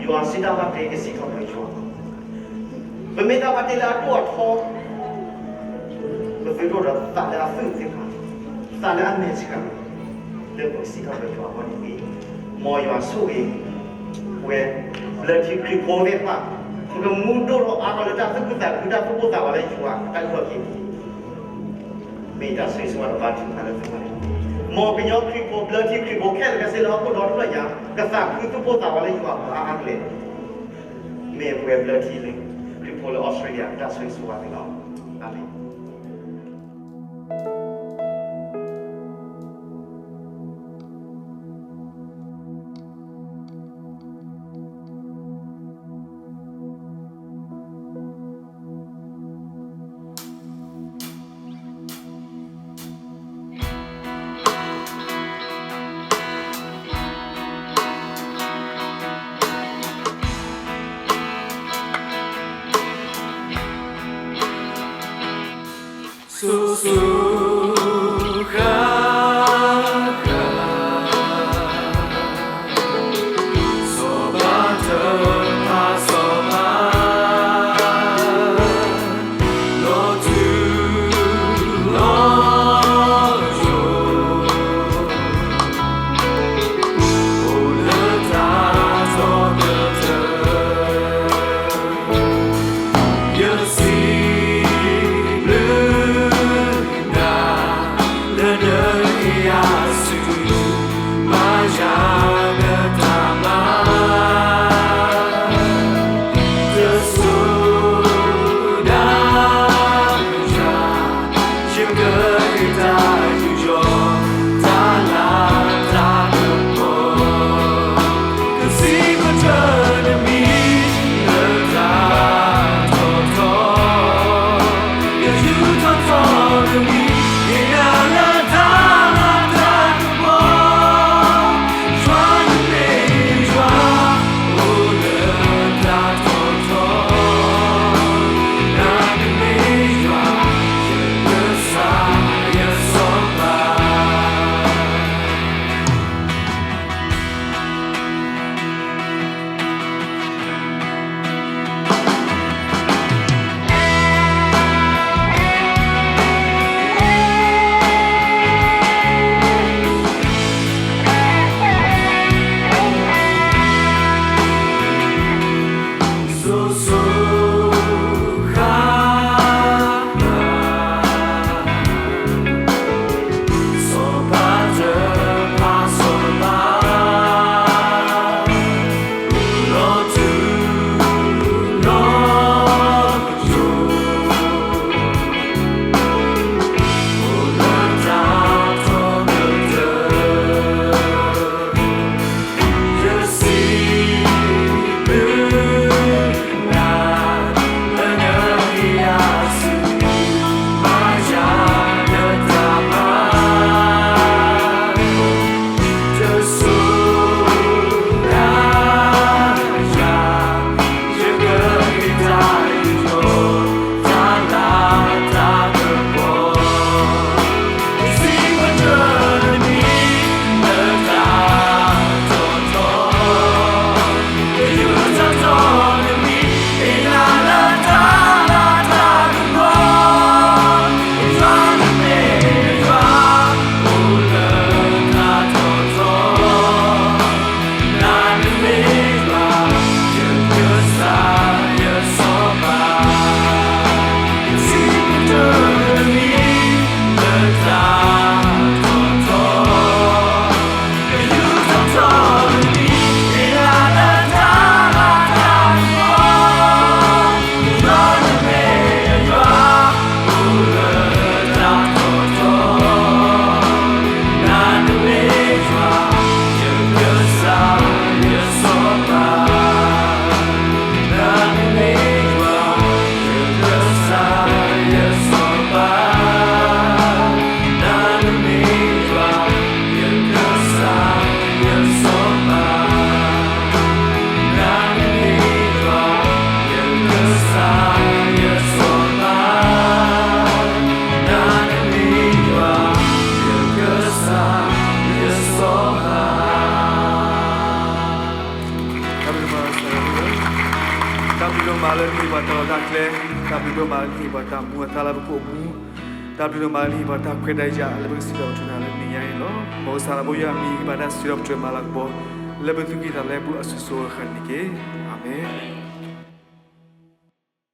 ယွၤစံးတၢ်ဘၣ်တ့ ကစံးထီၣ်ပတြၢၤယွၤ, ပမ့ၢ်တၢ်ဘၣ်တ့လၢအဒိၣ်အထီ, ပသုတအိၣ်ဒီးသးလၢအသူၣ်သ့ၣ်တဖၣ်, သးလၢအမဲာ်ဆှး, လၢပကစံးထီၣ်ပတြၢၤယွၤအဂီၢ်န့ၣ်တက့ၢ်. မ်ယွၤဆိၣ်ဂ့ၤ ပဝဲဘျၢထံခရံာ်ဖိသ့ၣ်တဖၣ်, ပကမူဒိၣ်ထီၣ်အါထီၣ်လၢတၢ်သူၣ်ခုသးခု တၢ်သူၣ်ပိၢ်သးဝးလၢယွၤအတၢ်အုၣ်က့ၤ, မ့ၢ်တၢ်ဆိၣ်ဂ့ၤဆိၣ်ဝါဒီးဘါထုကဖၣ်လၢသုဂီၢ်န့ၣ်, မ်ကညီခရံာ်ဖိ ဘျၢထံခရံာ်ဖိခဲလၢာ်ခဲဆ့လၢဟီၣ်ခိၣ်ဒီတဖျၢၣ်ညါ ကသးခုသူၣ်ပိၢ်သးဝးလၢယွၤအဂီၢ်အါအါကလဲာ်, မ့ၢ်ပဝဲဘျၢထံခရံာ်ဖိလၢအီစထြ့လယါ တၢ်ဆိၣ်ဂ့ၤဆိၣ်ဝါန့ၣ်လီၤ. အၤမ့ၣ်. မၤလၢနဟ့ၣ်ပှၤတၢ်လီၢ်တၢ်ကျဲ, တၢ်ဘျုးဒိၣ်မးလၢနဟ့ၣ်ပှၤတၢ်မူအသါလၢပကအိၣ်မူ, တၢ်ဘျုးဒိၣ်မးလၢနဟ့ၣ်ပှၤတၢ်ခွဲးတၢ်ယာ်လၢပကစံးထီၣ်ပတြၢၤနၤလၢနံၤညါအံၤလီၤ. မ်ကစၢ်သးဘိယွၤအမံၤ ဟ့ၣ်ပှၤတၢ်စံးထီၣ်ပတြၢၤမၤလၤကပီၤ လၢပသူၣ်ကံၢ်သးလဲအပူၤအစိၤစိၤအဃၣ်န့ၣ်တက့ၢ်. အၤမ့ၣ်.